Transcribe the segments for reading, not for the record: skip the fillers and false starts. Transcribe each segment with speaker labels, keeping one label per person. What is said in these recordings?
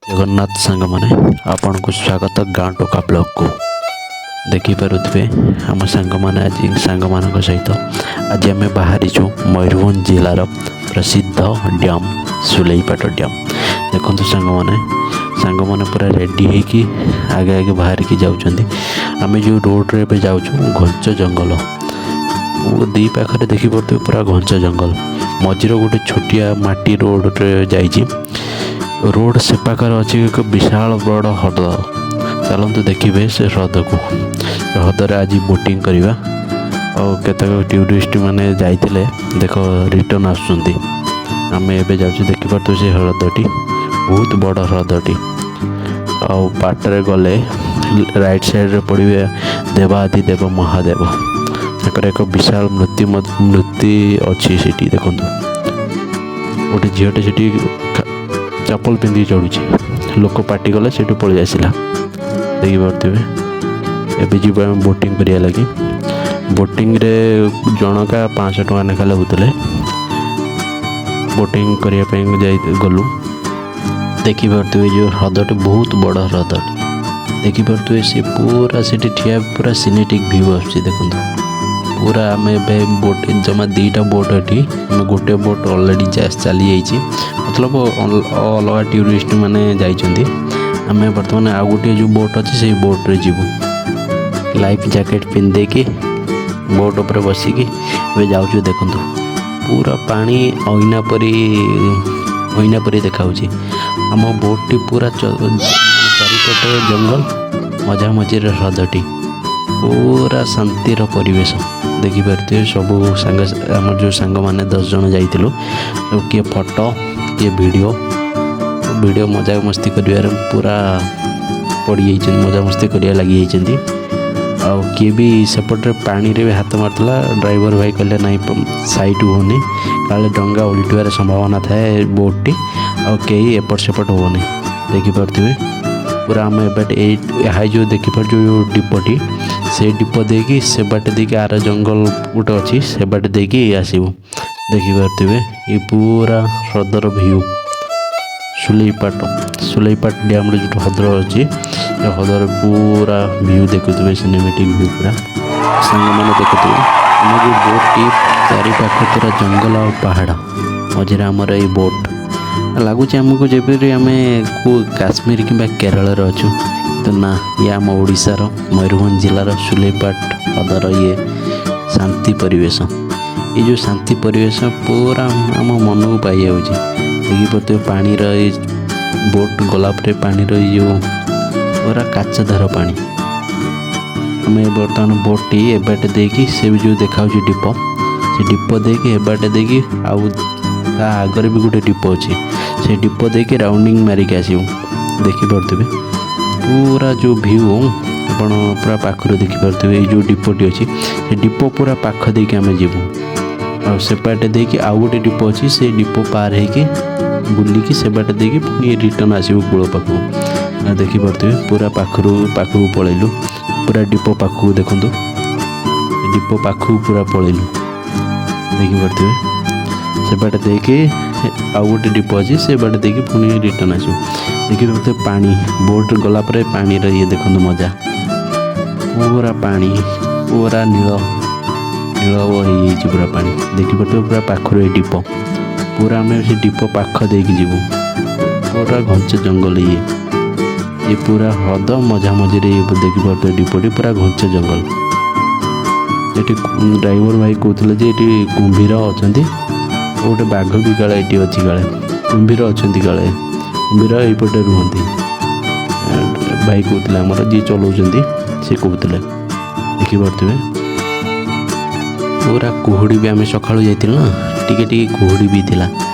Speaker 1: ଜଗନ୍ନାଥ ସାଙ୍ଗମାନେ, ଆପଣଙ୍କୁ ସ୍ୱାଗତ ଗାଁ ଟୋକା ବ୍ଲଗକୁ। ଦେଖିପାରୁଥିବେ, ଆମ ସାଙ୍ଗମାନେ, ଆଜି ସାଙ୍ଗମାନଙ୍କ ସହିତ ଆଜି ଆମେ ବାହାରିଛୁ ମୟୂରଭଞ୍ଜ ଜିଲ୍ଲାର ପ୍ରସିଦ୍ଧ ଡ୍ୟାମ୍ ସୁଲେଇପାଟ ଡ୍ୟାମ୍। ଦେଖନ୍ତୁ ସାଙ୍ଗମାନେ, ସାଙ୍ଗମାନେ ପୁରା ରେଡ଼ି ହେଇକି ଆଗେ ଆଗେ ବାହାରିକି ଯାଉଛନ୍ତି। ଆମେ ଯେଉଁ ରୋଡ଼ରେ ଏବେ ଯାଉଛୁ, ଘଞ୍ଚ ଜଙ୍ଗଲ ଦୁଇ ପାଖରେ ଦେଖିପାରୁଥିବେ, ପୁରା ଘଞ୍ଚ ଜଙ୍ଗଲ। ମଝିରେ ଗୋଟେ ଛୋଟିଆ ମାଟି ରୋଡ଼ରେ ଯାଇଛି। ରୋଡ଼ ସେପାଖରେ ଅଛି ଏକ ବିଶାଳ ବଡ଼ ହ୍ରଦ। ଚାଲନ୍ତୁ ଦେଖିବେ ସେ ହ୍ରଦକୁ। ହ୍ରଦରେ ଆଜି ବୋଟିଂ କରିବା। ଆଉ କେତେକ ଟୁରିଷ୍ଟ ମାନେ ଯାଇଥିଲେ, ଦେଖ ରିଟର୍ନ ଆସୁଛନ୍ତି। ଆମେ ଏବେ ଯାଉଛୁ। ଦେଖିପାରୁଥିବେ ସେ ହ୍ରଦଟି ବହୁତ ବଡ଼ ହ୍ରଦଟି। ଆଉ ବାଟରେ ଗଲେ ରାଇଟ୍ ସାଇଡ଼୍ରେ ପଡ଼ିବେ ଦେବାଦି ଦେବ ମହାଦେବ। ତାଙ୍କର ଏକ ବିଶାଳ ମୂର୍ତ୍ତି ଅଛି ସେଠି। ଦେଖନ୍ତୁ, ଗୋଟେ ଝିଅଟେ ସେଠି ଚପଲ ପିନ୍ଧିକି ଚଢ଼ୁଛି। ଲୋକ ପାଟି କଲେ, ସେଠୁ ପଳେଇ ଆସିଲା। ଦେଖିପାରୁଥିବେ, ଏବେ ଯିବୁ ଆମେ ବୋଟିଂ କରିବା ଲାଗି। ବୋଟିଂରେ ଜଣକା 500 ଟଙ୍କା ଲେଖା ଲାଗୁଥିଲେ। ବୋଟିଂ କରିବା ପାଇଁ ଯାଇ ଗଲୁ। ଦେଖିପାରୁଥିବେ, ଯେଉଁ ହ୍ରଦଟି ବହୁତ ବଡ଼ ହ୍ରଦଟି। ଦେଖିପାରୁଥିବେ, ସେ ପୁରା ସେଠି ଠିଆ, ପୁରା ସିନେଟିକ୍ ଭ୍ୟୁ ଆସୁଛି। ଦେଖନ୍ତୁ ପୁରା, ଆମେ ଏବେ ବୋଟ୍, ଜମା ଦୁଇଟା ବୋଟ୍ ଏଠି। ଆମେ ଗୋଟେ ବୋଟ୍ ଅଲରେଡ଼ି ଚାଲି ଯାଇଛି, ମତଲବ ଅଲଗା ଟୁରିଷ୍ଟ ମାନେ ଯାଇଛନ୍ତି। ଆମେ ବର୍ତ୍ତମାନ ଆଉ ଗୋଟିଏ ଯେଉଁ ବୋଟ୍ ଅଛି, ସେଇ ବୋଟ୍ରେ ଯିବୁ। ଲାଇଫ୍ ଜ୍ୟାକେଟ୍ ପିନ୍ଧିଦେଇକି ବୋଟ୍ ଉପରେ ବସିକି ଏବେ ଯାଉଛୁ। ଦେଖନ୍ତୁ, ପୁରା ପାଣି ଅଇନା ପରି, ଅଇନା ପରି ଦେଖାହେଉଛି। ଆମ ବୋଟ୍ଟି ପୁରା ଚାରିପଟେ ଜଙ୍ଗଲ, ମଝାମଝିରେ ହ୍ରଦଟି, ପୁରା ଶାନ୍ତିର ପରିବେଶ। ଦେଖିପାରୁଥିବେ, ସବୁ ସାଙ୍ଗ, ଆମର ଯେଉଁ ସାଙ୍ଗମାନେ 10 ଜଣ ଯାଇଥିଲୁ, ସବୁ କିଏ ଫଟୋ, କିଏ ଭିଡ଼ିଓ, ଭିଡ଼ିଓ ମଜାମସ୍ତି କରିବାରେ ପୁରା ପଡ଼ିଯାଇଛନ୍ତି, ମଜାମସ୍ତି କରିବା ଲାଗିଯାଇଛନ୍ତି। ଆଉ କିଏ ବି ସେପଟରେ ପାଣିରେ ବି ହାତ ମାରିଥିଲା। ଡ୍ରାଇଭର ଭାଇ କହିଲେ, ନାଇଁ, ସାଇଡ଼୍ ହୁଅନି, କାଳେ ଡଙ୍ଗା ଓଲଟିବାର ସମ୍ଭାବନା ଥାଏ ବୋଟ୍ଟି। ଆଉ କେହି ଏପଟ ସେପଟ ହୁଅନି। ଦେଖିପାରୁଥିବେ, ପୁରା ଆମେ ଏବେ ଏଇ ହାଇ ଯେଉଁ ଦେଖିପାରୁଛୁ ଯେଉଁ ଡିପଟି, ସେଇ ଡିପ ଦେଇକି, ସେ ବାଟେ ଦେଇକି, ଆର ଜଙ୍ଗଲ ଗୋଟେ ଅଛି, ସେ ବାଟେ ଦେଇକି ଆସିବୁ। ଦେଖିପାରୁଥିବେ, ଏ ପୁରା ହ୍ରଦର ଭ୍ୟୁ। ସୁଲେଇପାଟ, ସୁଲେଇପାଟ ଡ୍ୟାମ୍ରେ ଯେଉଁ ହ୍ରଦ ଅଛି, ସେ ହ୍ରଦର ପୁରା ଭ୍ୟୁ ଦେଖୁଥିବେ, ସିନେମେଟିକ୍ ଭ୍ୟୁ ପୁରା ସାଙ୍ଗମାନେ ଦେଖୁଥିବେ। ଆମ ଯେଉଁ ବୋଟ୍ଟି, ଚାରିପାଖ ପୁରା ଜଙ୍ଗଲ ଆଉ ପାହାଡ଼, ମଝିରେ ଆମର ଏଇ ବୋଟ୍। ଲାଗୁଛି ଆମକୁ ଯେପରି ଆମେ କେଉଁ କାଶ୍ମୀର କିମ୍ବା କେରଳରେ ଅଛୁ, କିନ୍ତୁ ନା, ଇଏ ଆମ ଓଡ଼ିଶାର ମୟୂରଭଞ୍ଜ ଜିଲ୍ଲାର ସୁଲେଇପାଟ ହ୍ରଦର ଇଏ ଶାନ୍ତି ପରିବେଶ। ଏଇ ଯେଉଁ ଶାନ୍ତି ପରିବେଶ ପୁରା ଆମ ମନକୁ ପାଇଯାଉଛି। ଦେଖିପାରୁଥିବେ, ପାଣିର ଏଇ ବୋଟ୍ ଗଲା ପରେ ପାଣିର ଏଇ ଯେଉଁ ପୁରା କାଚଧାର ପାଣି। ଆମେ ବର୍ତ୍ତମାନ ବୋଟ୍ଟି ଏବାଟେ ଦେଇକି, ସେ ବି ଯେଉଁ ଦେଖାହେଉଛି ଡିପ, ସେ ଡିପ ଦେଇକି, ଏବାଟେ ଦେଇକି, ଆଉ ତା ଆଗରେ ବି ଗୋଟେ ଡିପ ଅଛି, ସେ ଡିପ ଦେଇକି ରାଉଣ୍ଡିଂ ମାରିକି ଆସିବୁ। ଦେଖିପାରୁଥିବେ, ପୁରା ଯେଉଁ ଭ୍ୟୁ ଆପଣ ପୁରା ପାଖରୁ ଦେଖିପାରୁଥିବେ। ଏଇ ଯେଉଁ ଡିପଟି ଅଛି, ସେ ଡିପ ପୁରା ପାଖ ଦେଇକି ଆମେ ଯିବୁ। ଆଉ ସେପାଟେ ଦେଇକି ଆଉ ଗୋଟେ ଡିପ ଅଛି, ସେ ଡିପ ପାର ହେଇକି ବୁଲିକି ସେ ବାଟେ ଦେଇକି ପୁଣି ରିଟର୍ନ ଆସିବୁ କୂଳ ପାଖକୁ। ଆଉ ଦେଖିପାରୁଥିବେ, ପୁରା ପାଖରୁ ପାଖକୁ ପଳେଇଲୁ, ପୁରା ଡିପ ପାଖକୁ। ଦେଖନ୍ତୁ, ଡିପ ପାଖକୁ ପୁରା ପଳେଇଲୁ। ଦେଖିପାରୁଥିବେ, ସେ ବାଟେ ଦେଇକି ଆଉ ଗୋଟେ ଡିପ ଅଛି, ସେ ବାଟେ ଦେଇକି ପୁଣି ରିଟର୍ନ ଆସିବୁ। ଦେଖିପାରୁଥିବେ, ପାଣି ବୋଟ୍ ଗଲା ପରେ ପାଣିର ଇଏ ଦେଖନ୍ତୁ ମଜା। ପୁରା ପାଣି ପୁରା ନୀଳ ନୀଳ ହେଇଯାଇଛି ପୁରା ପାଣି। ଦେଖିପାରୁଥିବେ, ପୁରା ପାଖରୁ ଏଇ ଡିପ, ପୁରା ଆମେ ସେ ଡିପ ପାଖ ଦେଇକି ଯିବୁ। ପୁରା ଘଞ୍ଚ ଜଙ୍ଗଲ ଇଏ, ଇଏ ପୁରା ହ୍ରଦ ମଝାମଝିରେ ଇଏ। ଦେଖିପାରୁଥିବେ, ଡିପଟି ପୁରା ଘଞ୍ଚ ଜଙ୍ଗଲ। ଏଠି ଡ୍ରାଇଭର ଭାଇ କହୁଥିଲେ ଯେ ଏଠି କୁମ୍ଭୀର ଅଛନ୍ତି, ଆଉ ଗୋଟେ ବାଘ ବି କାଳେ ଏଠି ଅଛି। କାଳେ କୁମ୍ଭୀର ଅଛନ୍ତି, କାଳେ କୁମ୍ଭୀର ଏଇପଟେ ରୁହନ୍ତି, ଭାଇ କହୁଥିଲେ। ଆମର ଯିଏ ଚଲାଉଛନ୍ତି ସେ କହୁଥିଲେ। ଦେଖିପାରୁଥିବେ, ପୁରା କୁହୁଡ଼ି ବି। ଆମେ ସକାଳୁ ଯାଇଥିଲୁ ନା, ଟିକେ ଟିକେ କୁହୁଡ଼ି ବି ଥିଲା।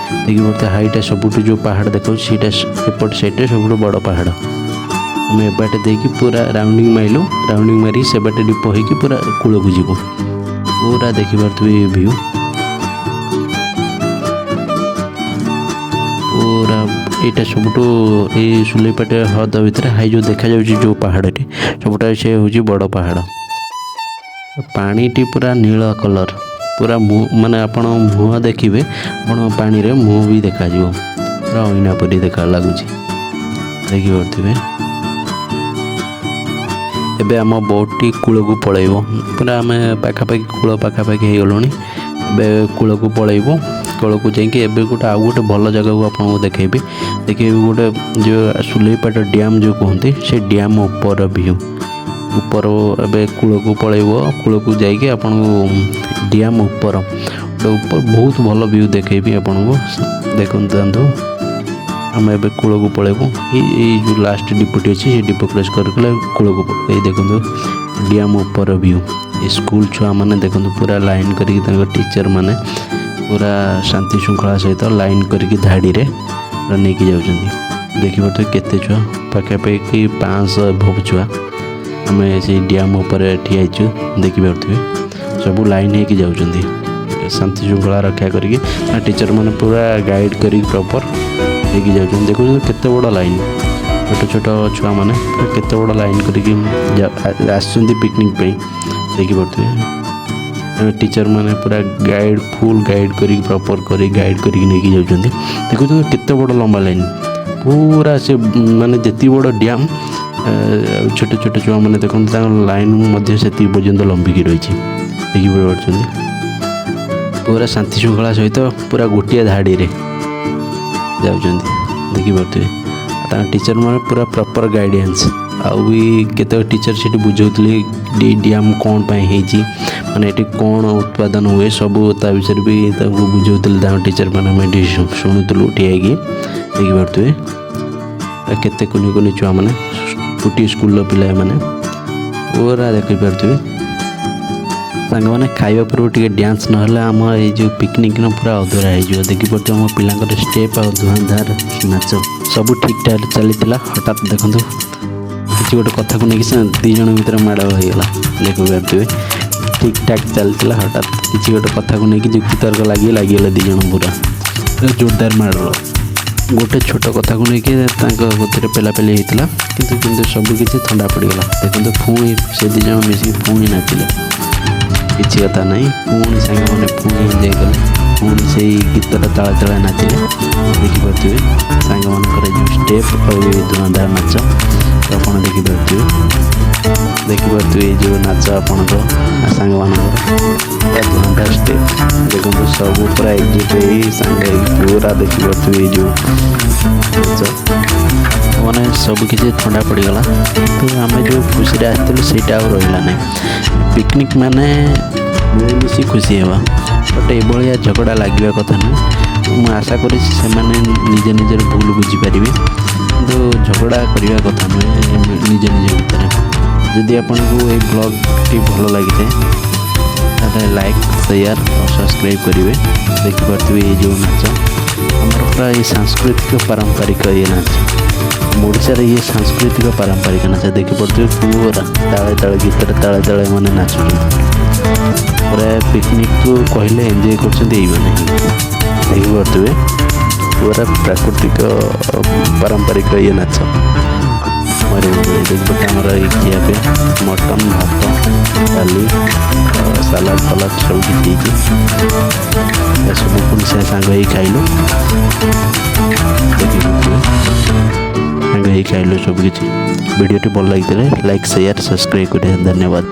Speaker 1: ଦେଖିପାରୁଥିବେ, ହାଇଟା ସବୁଠୁ ଯେଉଁ ପାହାଡ଼ ଦେଖାଉଛି, ସେଇଟା ଏପଟ ସାଇଡ଼୍ରେ ସବୁଠୁ ବଡ଼ ପାହାଡ଼। ଆମେ ଏବାଟେ ଦେଇକି ପୁରା ରାଉଣ୍ଡିଂ ମାରିଲୁ। ରାଉଣ୍ଡିଂ ମାରିକି ସେ ବାଟେ ଡିପୋ ହେଇକି ପୁରା କୂଳକୁ ଯିବୁ। ପୁରା ଦେଖିପାରୁଥିବେ ଏ ଭ୍ୟୁ ପୁରା। ଏଇଟା ସବୁଠୁ ଏଇ ସୁଲେଇପାଟ ହ୍ରଦ ଭିତରେ ହାଇ ଯେଉଁ ଦେଖାଯାଉଛି ଯେଉଁ ପାହାଡ଼ଟି, ସବୁଠାରୁ ସେ ହେଉଛି ବଡ଼ ପାହାଡ଼। ପାଣିଟି ପୁରା ନୀଳ କଲର୍ ପୁରା। ମାନେ ଆପଣ ମୁହଁ ଦେଖିବେ, ଆପଣ ପାଣିରେ ମୁହଁ ବି ଦେଖାଯିବ, ପୁରା ଅଇନା ପରି ଦେଖା ଲାଗୁଛି। ଦେଖିପାରୁଥିବେ, ଏବେ ଆମ ବୋଟ୍ଟି କୂଳକୁ ପଳେଇବ। ପୁରା ଆମେ ପାଖାପାଖି, କୂଳ ପାଖାପାଖି ହେଇଗଲୁଣି। ଏବେ କୂଳକୁ ପଳେଇବୁ। କୂଳକୁ ଯାଇକି ଏବେ ଗୋଟେ ଆଉ ଗୋଟେ ଭଲ ଜାଗାକୁ ଆପଣଙ୍କୁ ଦେଖେଇବି। ଦେଖେଇବି ଗୋଟେ ଯେଉଁ ସୁଲେଇପାଟ ଡ୍ୟାମ୍ ଯେଉଁ କୁହନ୍ତି, ସେ ଡ୍ୟାମ୍ ଉପର ଭିଉ ଉପର। ଏବେ କୂଳକୁ ପଳେଇବ। କୂଳକୁ ଯାଇକି ଆପଣଙ୍କୁ ଡ୍ୟାମ୍ ଉପର ଗୋଟେ ଉପର ବହୁତ ଭଲ ଭିଉ ଦେଖେଇବି ଆପଣଙ୍କୁ। ଦେଖନ୍ତୁ, ଆମେ ଏବେ କୂଳକୁ ପଳେଇବୁ। ଏଇ ଯେଉଁ ଲାଷ୍ଟ ଡିପୋଟି ଅଛି, ସେ ଡିପୋ କ୍ରସ୍ କରିଗଲେ କୂଳକୁ। ଏଇ ଦେଖନ୍ତୁ ଡ୍ୟାମ୍ ଉପର ଭିଉ। ଏ ସ୍କୁଲ ଛୁଆମାନେ ଦେଖନ୍ତୁ, ପୁରା ଲାଇନ୍ କରିକି ତାଙ୍କ ଟିଚର୍ ମାନେ ପୁରା ଶାନ୍ତି ଶୃଙ୍ଖଳା ସହିତ ଲାଇନ୍ କରିକି ଧାଡ଼ିରେ ପୁରା ନେଇକି ଯାଉଛନ୍ତି। ଦେଖିପାରୁଥିବେ କେତେ ଛୁଆ, ପାଖାପାଖି 500 ଏଭବ ଛୁଆ। ଆମେ ସେଇ ଡ୍ୟାମ୍ ଉପରେ ଠିଆ ହେଇଛୁ। ଦେଖିପାରୁଥିବେ, ସବୁ ଲାଇନ୍ ହେଇକି ଯାଉଛନ୍ତି ଶାନ୍ତି ଶୃଙ୍ଖଳା ରକ୍ଷା କରିକି। ଟିଚର୍ ମାନେ ପୁରା ଗାଇଡ଼ କରିକି ପ୍ରପର୍ ନେଇକି ଯାଉଛନ୍ତି। ଦେଖୁଛନ୍ତି କେତେ ବଡ଼ ଲାଇନ୍, ଛୋଟ ଛୋଟ ଛୁଆମାନେ ପୁରା କେତେ ବଡ଼ ଲାଇନ୍ କରିକି ଆସିଛନ୍ତି ପିକନିକ୍ ପାଇଁ। ଦେଖିପାରୁଥିବେ, ଟିଚର୍ ମାନେ ପୁରା ଗାଇଡ଼, ଫୁଲ୍ ଗାଇଡ଼ କରିକି, ପ୍ରପର୍ କରି ଗାଇଡ଼ କରିକି ନେଇକି ଯାଉଛନ୍ତି। ଦେଖୁଛନ୍ତି କେତେ ବଡ଼ ଲମ୍ବା ଲାଇନ୍ ପୁରା ସେ ମାନେ ଯେତିକି ବଡ଼ ଡ୍ୟାମ୍, ଆଉ ଛୋଟ ଛୋଟ ଛୁଆମାନେ ଦେଖନ୍ତୁ, ତାଙ୍କ ଲାଇନ୍ ମଧ୍ୟ ସେତିକି ପର୍ଯ୍ୟନ୍ତ ଲମ୍ବିକି ରହିଛି। ଦେଖିପାରୁଛନ୍ତି, ପୁରା ଶାନ୍ତି ଶୃଙ୍ଖଳା ସହିତ ପୁରା ଗୋଟିଏ ଧାଡ଼ିରେ ଯାଉଛନ୍ତି। ଦେଖିପାରୁଥିବେ, ଆଉ ତାଙ୍କ ଟିଚର୍ ମାନେ ପୁରା ପ୍ରପର୍ ଗାଇଡ଼ାନ୍ସ। ଆଉ ବି କେତେକ ଟିଚର୍ ସେଠି ବୁଝାଉଥିଲେ ଡ୍ୟାମ୍ କ'ଣ ପାଇଁ ହେଇଛି, ମାନେ ଏଠି କ'ଣ ଉତ୍ପାଦନ ହୁଏ, ସବୁ ତା ବିଷୟରେ ବି ତାଙ୍କୁ ବୁଝାଉଥିଲେ ତାଙ୍କ ଟିଚର୍ ମାନେ। ଆମେ ଏଠି ଶୁଣୁଥିଲୁ ଠିଆ ହେଇକି। ଦେଖିପାରୁଥିବେ କେତେ କୁନି କୁନି ଛୁଆମାନେ, ଗୋଟିଏ ସ୍କୁଲର ପିଲାମାନେ ପୁରା। ଦେଖିପାରୁଥିବେ ସାଙ୍ଗମାନେ, ଖାଇବା ପୂର୍ବରୁ ଟିକେ ଡ୍ୟାନ୍ସ ନହେଲେ ଆମ ଏଇ ଯେଉଁ ପିକନିକ୍ ନା ପୁରା ଅଧୁରା ହେଇଯିବ। ଦେଖିପାରୁଥିବେ ଆମ ପିଲାଙ୍କର ଷ୍ଟେପ୍ ଆଉ ଧୁଆଁଧାର ନାଚ। ସବୁ ଠିକ୍ଠାକ୍ ଚାଲିଥିଲା, ହଠାତ୍ ଦେଖନ୍ତୁ କିଛି ଗୋଟେ କଥାକୁ ନେଇକି ସେ ଦୁଇ ଜଣ ଭିତରେ ମାଡ଼ ହେଇଗଲା। ଦେଖିପାରୁଥିବେ, ଠିକ୍ଠାକ୍ ଚାଲିଥିଲା, ହଠାତ୍ କିଛି ଗୋଟେ କଥାକୁ ନେଇକି ଯୁକ୍ତିତର୍କ ଲାଗିଗଲା। ଦୁଇ ଜଣ ପୁରା ପୁରା ଜୋରଦାର ମାଡ଼। ଗୋଟେ ଛୋଟ କଥାକୁ ନେଇକି ତାଙ୍କ ଭିତରେ ପେଲାପେଲି ହେଇଥିଲା, କିନ୍ତୁ କିନ୍ତୁ ସବୁ କିଛି ଥଣ୍ଡା ପଡ଼ିଗଲା। ଦେଖନ୍ତୁ, ପୁଣି ସେ ଦୁଇ ଜଣ ମିଶିକି ପୁଣି ନାଚିଲେ। କିଛି କଥା ନାହିଁ, ପୁଣି ସାଙ୍ଗମାନେ ପୁଣି ଏନ୍ଜୟ କଲେ। ପୁଣି ସେଇ ଗୀତର ତାଳେ ତାଳେ ନାଚିଲେ। ଦେଖିପାରୁଥିବେ ସାଙ୍ଗମାନଙ୍କର ଯେଉଁ ଷ୍ଟେପ୍ ଆଉ ଏ ଧୂଆଁଧାର ନାଚ ଆପଣ ଦେଖିପାରୁଥିବେ। ଦେଖିପାରୁଥିବେ ଏଇ ଯେଉଁ ନାଚ ଆପଣଙ୍କ ସାଙ୍ଗମାନଙ୍କର ପୁରା ଧୂଆଁଧାର ଷ୍ଟେପ୍। ଦେଖନ୍ତୁ, ସବୁ ପୁରା ଏକଜୁଟ ହେଇ ସାଙ୍ଗ ହେଇକି ପୁରା। ଦେଖିପାରୁଥିବେ ଏଇ ଯେଉଁ ନାଚ ମାନେ ସବୁ କିଛି ଥଣ୍ଡା ପଡ଼ିଗଲା, କିନ୍ତୁ ଆମେ ଯେଉଁ ଖୁସିରେ ଆସିଥିଲୁ ସେଇଟା ଆଉ ରହିଲା ନାହିଁ। ପିକନିକ୍ ମାନେ ମିଳିମିଶି ଖୁସି ହେବା, ବଟ୍ ଏଭଳିଆ ଝଗଡ଼ା ଲାଗିବା କଥା ନୁହେଁ। ମୁଁ ଆଶା କରୁଛି ସେମାନେ ନିଜ ନିଜର ଭୁଲ ବୁଝିପାରିବେ, କିନ୍ତୁ ଝଗଡ଼ା କରିବା କଥା ନୁହେଁ ନିଜ ନିଜ ଭିତରେ। ଯଦି ଆପଣଙ୍କୁ ଏଇ ବ୍ଲଗ୍ଟି ଭଲ ଲାଗିଥାଏ, ତାହେଲେ ଲାଇକ୍, ସେୟାର ଆଉ ସବସ୍କ୍ରାଇବ୍ କରିବେ। ଦେଖିପାରୁଥିବେ ଏଇ ଯେଉଁ ନାଚ ଆମର ପୁରା ଏଇ ସାଂସ୍କୃତିକ ପାରମ୍ପରିକ ଇଏ ନାଚ, ଓଡ଼ିଶାର ଇଏ ସାଂସ୍କୃତିକ ପାରମ୍ପରିକ ନାଚ। ଦେଖିପାରୁଥିବେ, ପୁରା ତାଳେ ତାଳେ ଗୀତରେ ତାଳେ ତାଳେ ମାନେ ନାଚୁଛନ୍ତି। ପୁରା ପିକନିକ୍କୁ କହିଲେ ଏନ୍ଜୟ କରୁଛନ୍ତି ଏଇମାନେ ହିଁ। ଦେଖିପାରୁଥିବେ, ପୁରା ପ୍ରାକୃତିକ ପାରମ୍ପରିକ ଇଏ ନାଚ ମୟୂରଭଞ୍ଜ। ଦେଖିପାରୁଥିବେ, ଆମର ଏଇ ଖିଆପିଆ ମଟନ୍, ଭାତ, ଡାଲି, ସାଲାଡ଼ ଫାଲାଡ଼ ସବୁ କିଛି ହେଇଛି। ଏସବୁ ପୁଣି ସେ ସାଙ୍ଗ ହେଇ ଖାଇଲୁ। ଦେଖିପାରୁଥିବେ, ସାଙ୍ଗ ହେଇ ଖାଇଲୁ ସବୁ କିଛି। ଭିଡ଼ିଓଟି ଭଲ ଲାଗିଥିଲେ ଲାଇକ୍, ସେୟାର, ସବସ୍କ୍ରାଇବ୍ କରିବେ। ଧନ୍ୟବାଦ।